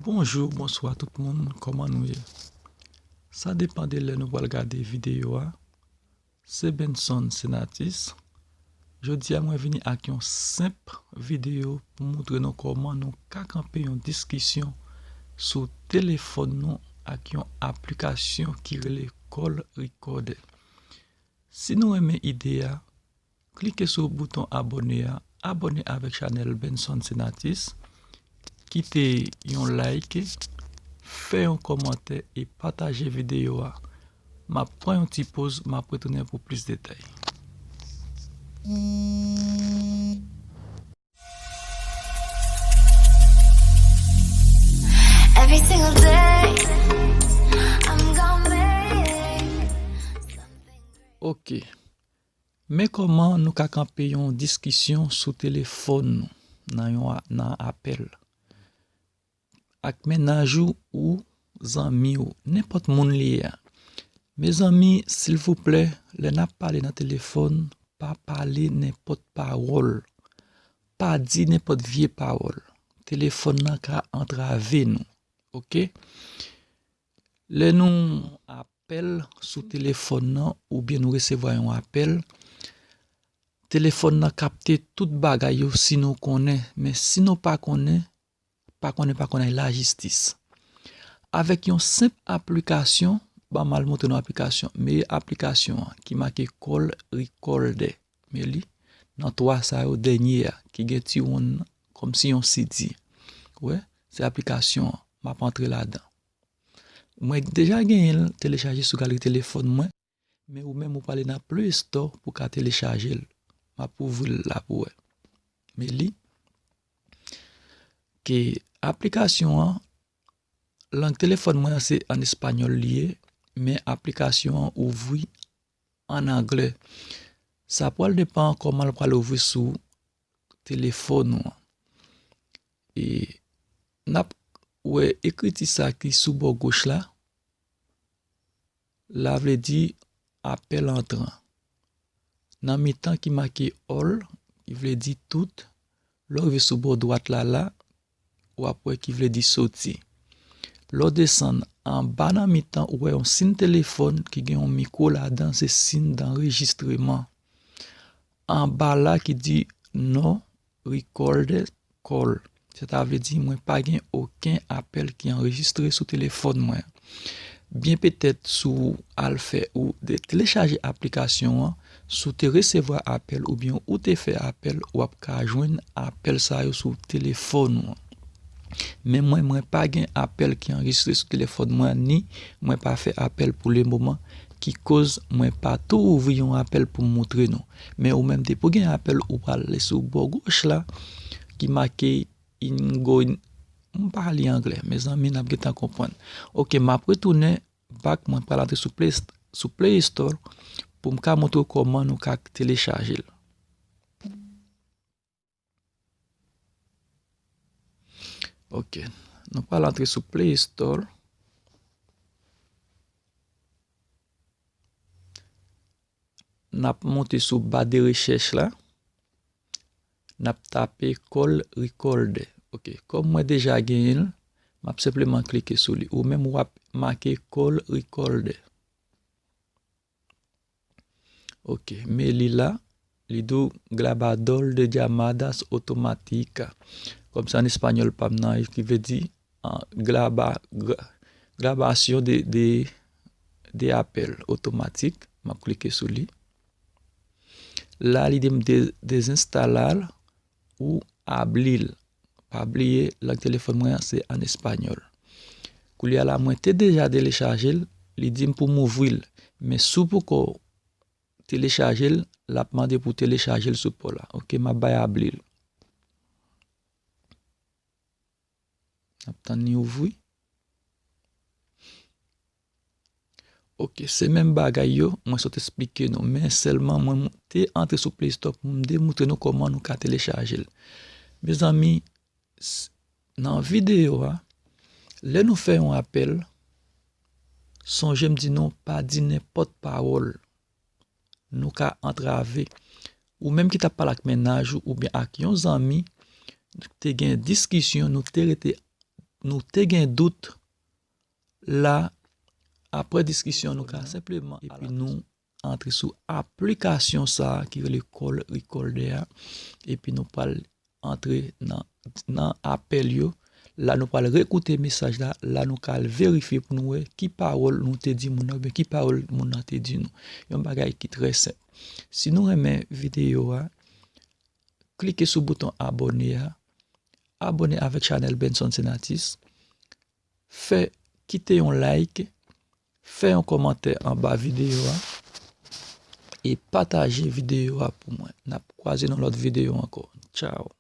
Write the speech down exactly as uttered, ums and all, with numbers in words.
Bonjou, bonswa tout moun, kòman nou ye? Sa depann de lè nou pral gade videyo a. Se Benson Senatus. Jodi a mwen vini ak yon senp videyo pou montre nou kòman nou ka kanpe yon diskisyon sou telefòn nou ak yon aplikasyon ki rele Call Recorder. Si nou renmen ide a, klike sou bouton abòne a, abòne avèk chanèl Benson Senatus, kite yon like, fè yon kòmantè e pataje videyo a. M ap pran yon ti poz, m ap retounen pou plis detay. Every single day, I'm gonna make something great. Ok. Men kòman nou ka kanpe yon diskisyon sou telefòn nou nan yon a- nan apèl. Ak mennaj ou, ou zanmi ou, nenpòt moun li ye a. Mezanmi, silvouplè, lè n ap pale nan telefòn, pa pale nenpòt pawòl. Pa di nenpòt vye pawòl. Telefòn nan ka antrave nou. Ok? Lè nou apèl sou telefòn nan oubyen nou resevwa yon apèl, telefòn nan kapte tout bagay yo si nou konnen, men si nou pa konnen, pa konnen, pa konnen lajistis. Avèk yon senp aplikasyon, ban m al montre nou aplikasyon, men aplikasyon an ki make Call Recorder, men li nan twa sa yo dènye a, ki gen ti wonn nan, kòmsi yon C D. Ou wè, se aplikasyon an, m ap antre ladan. Mwen deja genyen l telechaje sou galri telefòn mwen, men ou menm ou pale nan Play Store pou ka telechaje l. M ap ouvri l la pou wè. Men li, ke aplikasyon an, lang telefòn mwen an se an espanyòl li ye, men aplikasyon an ouvri an anglè. Sa pral depann kòman l pral ouvri sou telefòn ou an. E n ap wè ekriti sa ki sou bò goch la, la vle di apèl antran. Nan mitan ki make all, ki vle di tout, lè w rive sou bò dwat la la, w ap wè ki vle di soti. Lè w desann anba nan mitan, ou wè yon siy telefòn ki gen yon mikwo ladan, se siy danrejistreman. Anba la ki di no recorded call. Sètavledi, mwen pa gen okenn apèl ki anrejistre sou telefòn mwen. Byen petèt, si w al fè ou te telechaje aplikasyon an, si w te resevwa apèl oubyen ou te fè apèl, w ap ka jwenn apèl sa yo sou telefòn ou an. Men mwen, mwen pa gen apèl ki anrejistre sou telefòn mwen, ni mwen pa fè apèl pou lemoman, ki koz mwen pa tou ouvri yon apèl pou m montre nou. Men ou menm, depi w gen apèl, ou pral ale sou bò goch la, ki make ingo, m pa li anglè, mezanmi, n ap gentan konprann. Ok, m ap retounen back, mwen pral antre sou Play, sou Play Store pou m ka montre w kòman nou ka telechaje l. Ok, nou pral antre sou Play Store. N ap monte sou ba de rechèch la. N ap tape Call Recorder. Ok, kòm mwen deja genyen l, m ap senpleman klike sou li. Ou menm w ap make Call Recorder. Ok, men li la, li di w grabador de llamadas automática. Kòm se an espanyòl pa m nan, ki vle di ah, graba, gra, grabasyon de, de, de apèl otomatik. M ap klike sou li. La, li di m de, dezenstale l ou abli l. Pa bliye, lang telefòn mwen an se an espanyòl. Koulye a la, mwen te deja telechaje l, li di m pou m ouvri l. Men si w poko telechaje l, l ap mande pou w telechaje l sou pa w la. Ok, m ap bay abli l. N ap tann li ouvri. Ok, se menm bagay yo, mwen sot esplike nou, men sèlman mwen te antre sou Play Store pou m demontre nou kòman nou ka telechaje l. Mezanmi, s- nan videyo a, lè nou fè yon apèl, sonje m di nou pa di nenpòt pawòl. Nou ka antrave. Ou menm ki t ap pale ak mennaj ou oubyen ak yon zanmi, te gen diskisyon, nou te rete Nou te gen dout la, apre diskisyon, nou ka senpleman epi nou antre sou aplikasyon sa a ki rele Call Recorder a, epi nou pral antre nan, nan apèl yo. La, nou pral rekoute mesaj la. La, nou ka al verifye pou nou wè ki pawòl nou te di moun nan oubyen ki pawòl moun nan te di nou. Yon bagay ki trè senp. Si nou renmen videyo a, klike sou bouton abòne a. Abòne avèk chanèl Benson Senatus. Fè, kite yon like, fè yon kòmantè anba videyo a e pataje videyo a pou mwen. N ap kwaze nan lòt videyo ankò. Tchao.